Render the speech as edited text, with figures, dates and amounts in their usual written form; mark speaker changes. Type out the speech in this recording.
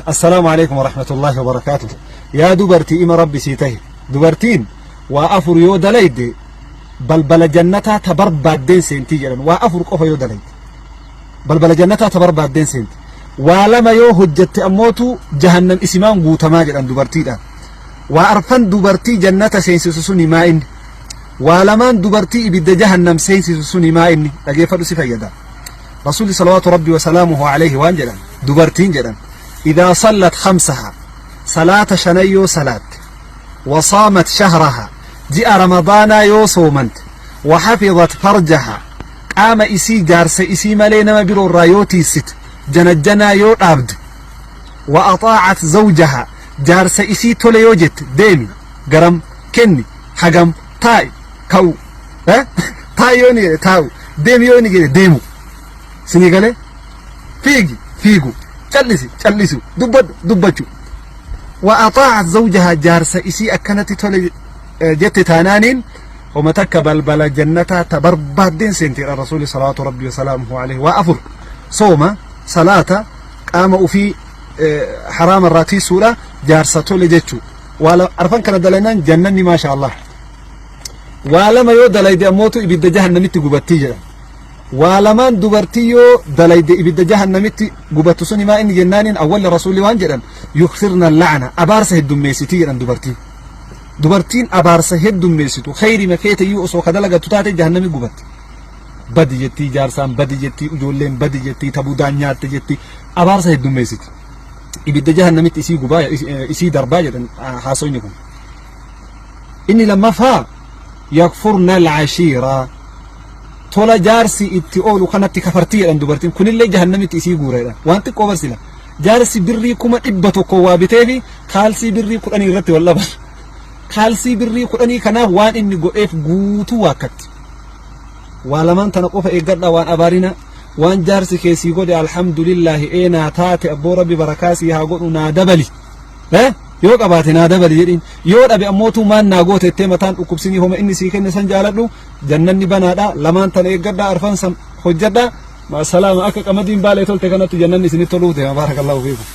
Speaker 1: Assalaamu alaikum warahmatullaahi wabarakaatu. Yaa dubartii ima rabbi sii tahe. Dubartiin waa afur yoo dalayde balbala jannataa ta barbaaddeen seentii jedhan. Waa afur qofa yoo dalayde. Balbala jannataa ta barbaaddeen seenti. Waa lama yoo hojjatte ammootu jahannam isimaan guutamaa jedhan dubartiidhaan. Waa arfan dubartii jannata seensisu suni maa inni? Waa lamaan dubartii ibidda jahannam seensisu suni maa inni? Dhageeffadhu si fayyada. Rasuulli salawaatu rabbi wasalaamuhu alayhi waan jedhan dubartiin jedhan idaa sallat khamsaha salaata shanan yoo salaatte wasaamat shahraha ji'a ramadaanaa yoo soomante waxafizat farjaha qaama isii jaarsa isii malee nama biroo irraa yoo tiissite janajjanaa yoo dhaabde wa axaacat zawjaha jaarsa isii tole yoo jette deemi garam kenni hagam taa'i ka'u Taa'i yoo inni jedhe taa'u. Deemi yoo inni jedhe deemu. Sinii galee? Fiigi fiigu. Callisi callisu. Dubbadhu dubbachu. Wa axaa'at zawjahaa jaarsa isii akkanatti tole jette taanaaniin homa takka balbala jannataa ta barbaaddeen seenti jedha rasuuli salawaatu rabbi wasalaamuhu alayhi. Waa afur. Sooma, salaata, qaama ufii haraama irraa tiisuudha, jaarsa tole jechuu. Waa arfan kana dalanaan jannanni maasha Allah. Waa lama yoo dalayde ammootu ibidda jahannamitti gubattii jedhan. Waa lamaan dubartii yoo dalayde ibidda jahannamitti gubattu suni maa inni jennaaniin awwalli rasuulli waan jedhan yuksirna la'ana abaarsa heddummeessitii jedhan dubartiin. Dubartiin abaarsa heddummeessitu khayrima feeteyyuu osoo ka dalagattu taate jahannami gubatti. Badi jettii jaarsaan badi jettii ijoolleen badi jettii tabudaan nyaatte jettii abaarsa heddummeessiti. Ibidda jahannamitti isii gubaa isii darbaa jedhan haasoyni kun. Inni lammaffaa yakfurna al-ashiira tola jaarsi itti oolu kanatti kafartii jedhan dubartiin kunillee jahannamitti isii guura jedhan waan xiqqoo barsila jaarsi birrii 100,000 waa biteefi kaalsii birrii 10 irratti wal dhaban kaalsii birrii 10 kanaaf waan inni godheef guutuu waakkatti waa lamaan tana qofa eeggadha waan abaarina waan jaarsi kee sii godhe alhamdulillaahi ee naa taate abboo rabbi barakaa sii haa godhu naa dabali Eh? Yoo qabaate naa dabali jedhiin. Yoo dhabe ammootuu maan naa goote jettee mataan dhukkubsinii homa inni sii kenne san jaaladhu. Jannanni banaadha. Lamaan tana eeggadhaa arfan san hojjadhaa. Ma'asalaama akka qamadiin baalee tolte kanatti jannanni isinitti toluu deema. Baarakallahu fiikum.